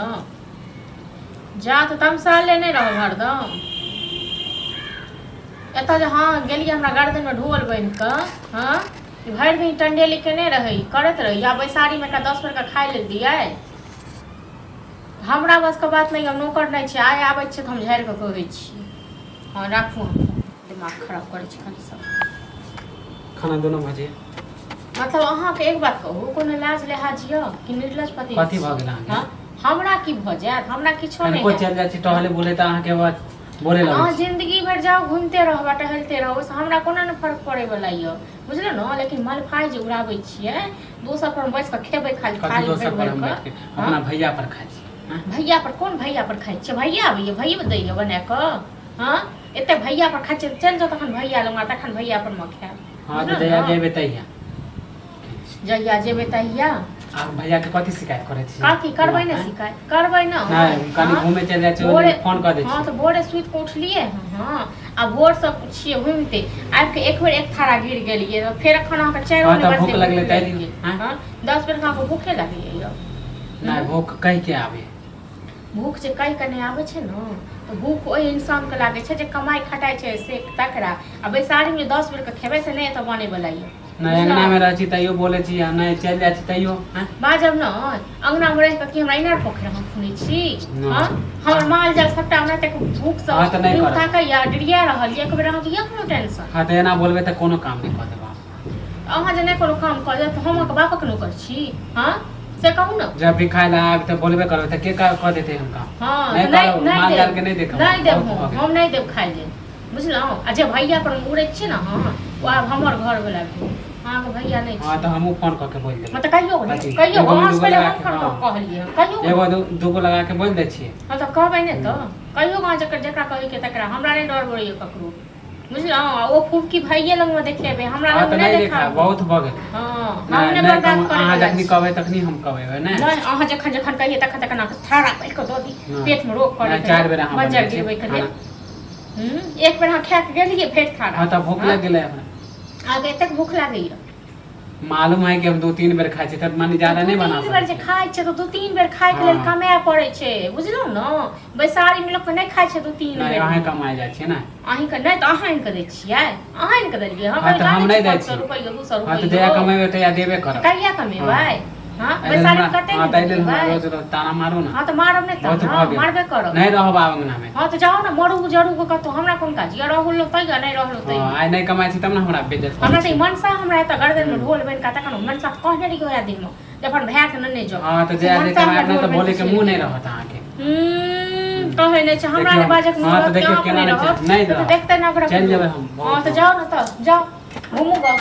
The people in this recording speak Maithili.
ने। जा तऽ तमसाले नहि रहब हरदम एतऽ जे। हँ, गेलियै हमरा गर्दनमे ढोल बान्हि कऽ। हँ, ई भरि दिन टंडेली केने रहै, करैत रहै। आ बैसारीमे एकरा 10 बेरके खाइ लेल दियै, हमरा बसके बात नहि। हम नौकर नहि छी। आइ आबै छियै तऽ हम झाड़ि कऽ कहै छी। हँ, राखू अहाँ फोन। दिमाग खराब करै छी खाली सब। खाना दोनो भजे। मतलब अहाँके एक बात कहू, कोनो लाज लिहाज यऽ कि निर्लज पति कथी भऽ गेल अहाँके? हँ, हमरा की भऽ जायत? हमरा किछो नहि कनिको हैत। चलि जाइ छी टहले बुले तऽ अहाँके आवाज बोले अहाँ लगै छी। जिंदगी भरि जाउ, घुमिते रहब आ टहलते रहब, ओहिसँ हमरा कोनो नहि फर्क पड़ै वला यऽ, बुझलहुँ ने? लेकिन मलफाइ जे उड़ाबै छियै, दोसर पर बैस कऽ खेबै खाली कथी थारी दोसर भरि पर भरि हम कऽ। बैठ के अपना भैया पर खाइ छी, हँ? भैया पर? कोन भैया पर खाइ छियै? भैया आबैया, भैया दैया बना कऽ? हँ, एते भैया पर खाइ छियै, चलि जाउ तखन भैया लग, तखन भैया पर मे खायब। हँ, तऽ बुझलहुँ जहिया ने? जेबै तहिया। जहिया जेबै तहिया। आ भैया के कथी शिकायत करै छी? कथी करबै ने? आँय? शिकायत करबै ने। नहि, कनि हँ? घूमे चलि जाइ छी, भोरे फोन कऽ दै हँ छी। तऽ भोरे सुति कऽ उठलियै हँ आ भोरसँ छियै घुमिते, आबि कऽ एक बेर एक थारा गिर गेलियै, फेर एखन अहाँके चारि हँ, नहि तऽ भूख बजलै, लगलै भूख ताहि लागि दिन, गेल। आँय? हँ, 10 बेर अहाँके भूखे लागैए यौ? नहि, भूख कहि के आबे। भूख जे कहि कऽ नहि आबै छै ने, तऽ भूख ओहि इंसानके लागै छै जे कमाइ खटाइ छै से तकरा। आ बैसारीमे जे 10 बेरके खेबै से नहि एतऽ बनैवला यऽ। नहि, अंगना मे रहै छी तैयो बोलै छी आ नहि चलि जाइ छी तैयो, आँय? बाजब ने। अंगनामे रहि कऽ की हमरा इनार पोखरि हम खुनै छी? नहि। हँ, हमर माल जाल सबटा हमरा एतेक भूखसँ हँ, तऽ नहि मुँह करब। ताकैया, डिरिया रहल यऽ। एक बेर अहाँके यऽ कोनो टेंशन? हँ, तऽ एना बोलबै तऽ कोनो काम नहि कऽ देब अहाँ। अहाँ जे नहि कोनो काम कऽ देब तऽ हम अहाँके बापक नौकर छी? हँ, से कहू ने। जब भी खाय लए आबि तऽ बोलबे करबै, तऽ के कऽ देतै हम काम? हँ, नहि तऽ नहि करब। नहि माल जाल देब। के नहि देखब। नहि देब। बहुत हम भऽ गेल। हम नहि देब खाइ लेल, बुझलहुँ? आ जे भैया पर हम उड़ै छियै ने, हँ, ओ आब हमर घर वला भेल, अहाँके भैया नहि हँ छी। तऽ हमहूँ फोन कऽ के बोलि देबै। हँ, तऽ कहियौ ने। कथी? कहियौ। एगो अहाँ दूगो पहिले लगा हम के, फोन कऽ हँ। कहलियै हँ, कहियौ ने। एगो दूगो लगा के बोलि दै छियै। हँ, तऽ कहबै ने, तऽ कहियौ अहाँ जकर जकरा कहैके तकरा। हमरा नहि डर होइए ककरो, बुझलहुँ? आ ओ फुफकी भाइये लगमे देखेबै, हमरा हँ लग तऽ नहि नहि देखा देखाबू। बहुत भऽ गेल। हँ, हम नहि नहि नहि बर्दाश्त कहू, करै अहाँ वला जखनी छी। कहबै तखनी हम कहबै ने। नहि, अहाँ जखन जखन कहियै तखन तखन अहाँके थारा पढ़ि कऽ दऽ दी। नहि। पेटमे रोग करै नहि, चारि बेर अहाँ बज्जर बनबै छी गिरबै के लेल। खाना। एक बेर अहाँ खाए कऽ गेलियै फेर थारा। हँ, तऽ भूख हँ? लागि गेलै हमरा। अहाँके एतेक भूख लागैया? मालूम है कि हम दू तीन बेर खाइ छी, तऽ माने ज्यादा दू नहि बना तीन बेर जे सकै छी। खाइ छै तऽ दू तीन बेर खायके लेल कमाए पड़ै छै, बुझलहुँ ने? बैसारीमे लोकके नहि खाइ छै दू तीन नहि बेर। अहें कमाइ जाइ छियै ने। अहीँके नहि तऽ अहाँ आनि कऽ दै छियै? अहाँ आनि कऽ देलियै? हम हँ, तऽ हम नहि दै 500 छी। रुपैआ, 200 हँ, तऽ जहिया रुपैआ कमेबै तहिया देबे करब। कहिया कमेबै? हँ, एहि लेल बैसारीमे हमरा कते हँ दिन ताहि लेल हमरा कमेबै? रोज रोज ताना मारू ने। हँ, तऽ मारब नहि बहुत तऽ भऽ हँ गेल। मारबे करब। नहि रहब आब अंगनामे। हँ, तऽ जाउ ने, मरू जरू कऽ कतहु, हमरा कोन काज यऽ? रहलो तैयो, नहि रहलो हँ तैयो। आइ नहि कमाइ छी तब ने हमरा बेज्जत हमरा करै तऽ ई छी। मनसा हमरा एतऽ गर्दनमे ढोल बनि कऽ, तखन मनसा कहने रहियै ओएह दिनमे जे अपन भायके नेने जाउ। हँ, तऽ से जहिया जे मनसा हमरा कमायब ने ढोल तऽ बनि कऽ बोलैके चलि मुँह नहि गेल। रहत अहाँके। कहै नहि छै हमरा। देखियौ नहि बाजक मुँह हँ, तऽ रहत कि देखियौ अहाँके केना नहि नहि रहत छै, नहि से तऽ रहत। देखते नगरक चलि लोक। जेबै हम, हँ, बहुत तऽ भऽ जाउ ने, तऽ जाउ घुमू गऽ।